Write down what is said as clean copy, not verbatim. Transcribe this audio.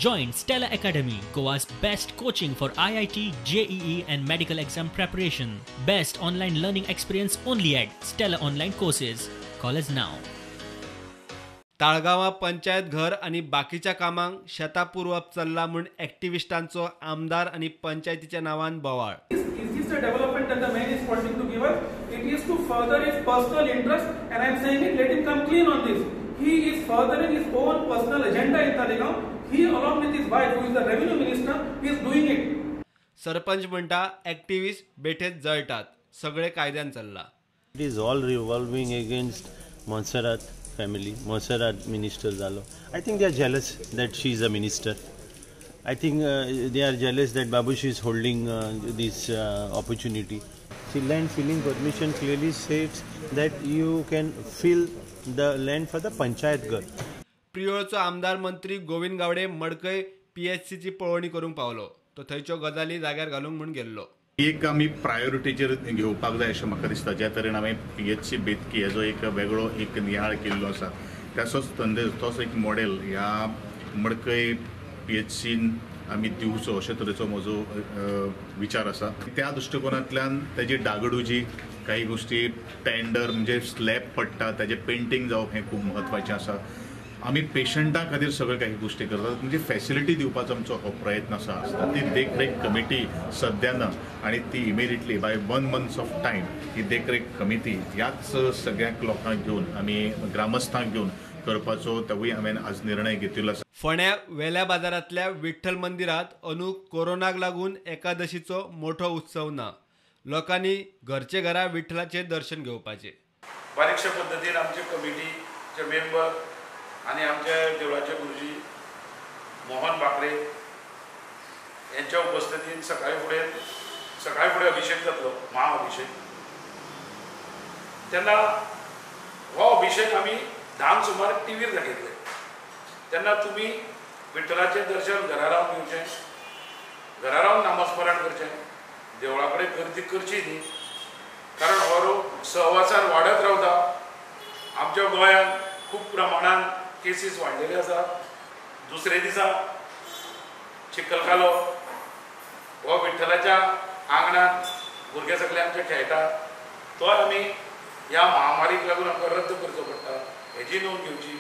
Join Stella Academy, Goa's best coaching for IIT, JEE and medical exam preparation. Best online learning experience only at Stella Online Courses. Call us now. ताळगांवां panchayat घर आनी बाकीच्या कामांक शेतां पुरवप चल्ला म्हूण एक्टिविस्टांचो आमदार आनी पंचायतीच्या नांवान बोवाळ. Is this a development that the man is wanting to give us? It is to further his personal interest, and I am saying it, let him come clean on this. He is furthering his own personal agenda in Taleigao. He along with his wife, who is the revenue minister, is doing it. Sarpanch म्हणटा activist बेठेच जळटात, सगळे कायद्यान चल्ला. It is all revolving against Monserrate family. Monserrate minister जालो. I think they are jealous that she is a minister. I think they are jealous that Babush is holding this opportunity. See, land filling permission clearly states that you can fill the land for the panchayat ghar. प्रियोळचो आमदार मंत्री गोविंद गावडे मडकय PHCची पळोवणी करूंक पावलो. तो थंयच्यो गजाली जाग्यार घालूंक म्हूण गेल्लो. एक आमी प्रायोरिटीचेर घेवपाक जाय अशें म्हाका दिसता. ज्या तरेन हांवें PHC Betki हेजो एक वेगळो एक नियाळ केल्लो आसा, तसोच तोच एक मॉडेल ह्या मडकय PHCन आमी दिवचो अशे तरेचो म्हजो विचार आसा. त्या दृश्टिकोनांतल्यान तेजी डागडुजी, काही गोश्टी टेंडर म्हणजे स्लॅब पडटा ताजें पेंटींग जावप हें खूब म्हत्वाचें आसा. आमी पेशंटा खातीर सगळे काही गोश्टी करतात, म्हणजे फॅसिलिटी दिवपाचो आमचो हो प्रयत्न आसा. ती देखरेख कमिटी सद्या ना आनी ती immediately by 1 month of time ही देखरेख कमिटी ह्याच सगळ्यांक लोकांक घेवन आमी ग्रामस्थांक घेवन करपाचो तेवूय हांवें आज निर्णय घेतिल्लो आसा. फोंड्या वेल्या बाजारांतल्या विठ्ठल मंदिरांत अंदू कोरोनाक लागून एकादशीचो मोठो उत्सव ना. लोकांनी घरचे घरा विठ्ठलाचें दर्शन घेवपाचें. बारीकशा पद्दतीन आमचे कमिटीचे मेंबर आनी आमच्या देवळाचे गुरुजी मोहन बाकरे यांच्या उपस्थितीन सकाळी फुडें अभिषेक जातलो, महाअभिषेक. तेन्ना हो अभिषेक आमी 10 सुमार टीव्हीर दाखयतले. तेन्ना तुमी विठ्ठलाचें दर्शन घरा रावन घेवचें, घरा रावन नामस्मरण करचें, देवळा कडेन गर्दी करची न्ही, कारण हो रोग सहवासान वाडत रावता. आमच्या गोंयांत खूब प्रमाणान केसीस वाडलेले आसा. दुसरे दिसा चिखलकालो हो विठ्ठलाच्या आंगणात भुरगे सगळे आमचे खेळटा, तो आमी ह्या महामारीक लागून आमकां रद्द करचो पडटा, हेजी नोंद घेवची.